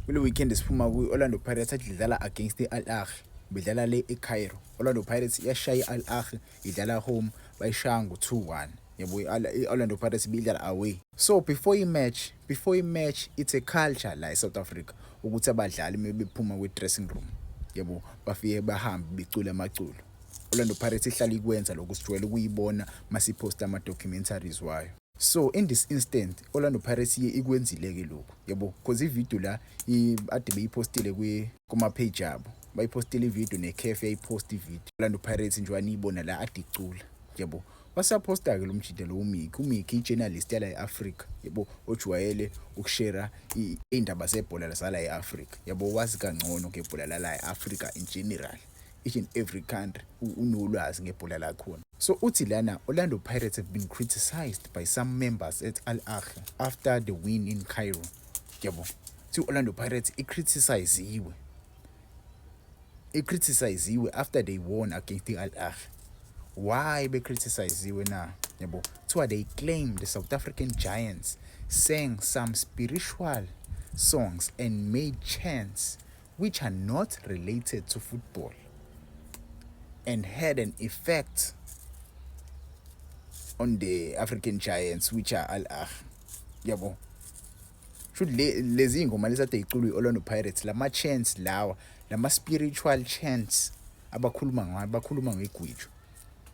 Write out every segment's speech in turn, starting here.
Kule weekend siphuma kuyo, Orlando Pirates athi idlala against i-Al Ahly, bedlala le eCairo. Orlando Pirates iyashaya i-Al Ahly, idlala home, bayishaya ngo-2-1, yabo. I-Orlando Pirates ibidlala away. So before i-match, it's a culture la eSouth Africa ukuthi abadlali uma bephuma kwi-dressing room, yabo, bafike bahambe becule amaculo. Orlando Pirates ihlala ikwenza lokhu, sijwayele ukuyibona masiphosta ama-documentaries wayo. So in this instant, Orlando Pirates iye ikwenzile-ke lokhu, yabo, because ividiyo la ade beyiphostile kuma-page abo, bayiphostile ividiyo, ne-CAF yayiphosta ividiyo. Orlando Pirates njengoba niyibona la ade icula, yabo. Wasaphosta-ke lo mjida lo uMiki, uMiki i-journalist yala e-Afrika, yabo, ojwayele ukushera iy'ndaba zebhola zala e-Afrika, yabo, wazi kangcono ngebhola lala e-Afrika in general, each and every country unolwazi ngebhola lakhona. So uthi lana, "Orlando Pirates have been criticized by some members at Al Ahly after the win in Cairo." Yabo, thi Orlando Pirates icriticiziwe after they won against the Al Ahly. Why becriticiziwe na? Yabo, kuthiwa they claim the South African giants sang some spiritual songs and made chants which are not related to football and had an effect on the African giants, which are Al Ahly. Yabo, shuthi lezi ingoma lezi ade iculwa i-Orlando Pirates, lama chants lawa, lama spiritual chants abakhuluma ngayo, bakhuluma ngegwijo.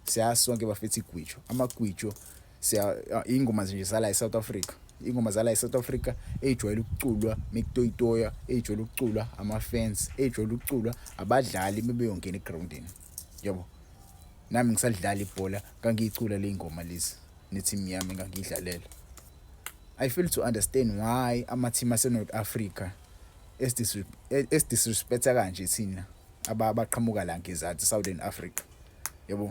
Siyazi sonke bafethu igwijo, amagwijo siya ingoma nje zala eSouth Africa, ingoma zala eSouth Africa ejwayele ukuculwa mekutoyitoya, ejwayele ukuculwa ama-fans, ejwayele ukuculwa abadlali mebeyongena egroundini, yabo. Nami ngisadlala ibhola ngangiyicula le ngoma lezi ne-team yami engangiyidlalela. I fail to understand why ama-team ase-North Africa esidisrespecta kanje thina abaqhamuka la ngezansi, Southern Africa, yabo.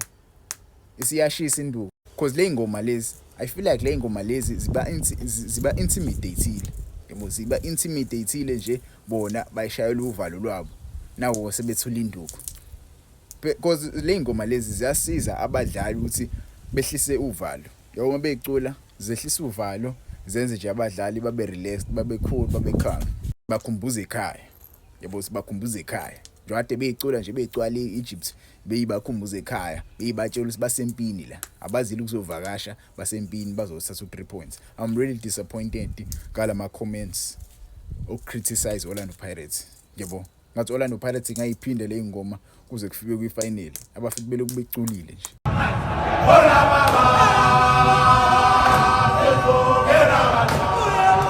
Isiyashisa induku because le ngoma lezi, I feel like le ngoma lezi ziba intimidateile, yabo, ziba intimidateile nje. Bona bayishayela uvalo lwabo nawo sebethula induku because le ngoma lezi ziyasiza abadlali ukuthi behlise uvalo, yabo. Uma beyicula zehlisa uvalo, zenze nje abadlali babe relaxed, babe cool, babe calm, bakhumbuza ekhaya, yabo, sibakhumbuza ekhaya njengoba kade beyicula nje, beyicwala i-Egypt, beyibakhumbuza ekhaya, beyibatshela ukuthi basempini la, abazile ukuzovakasha, basempini, bazothatha u-3 points. I'm really disappointed ngalama comments okucriticize Orlando Pirates, yabo. Ngathi Orlando Pirates ingayiphinde le ngoma kuze kufike kwi-final, abafiki belokhu beculile nje. Hola baba, sezongena kancane.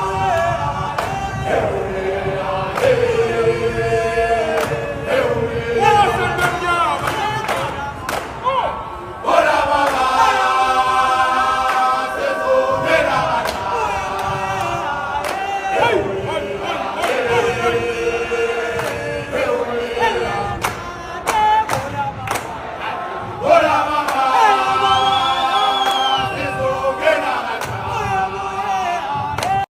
Hola baba, sezongena kancane.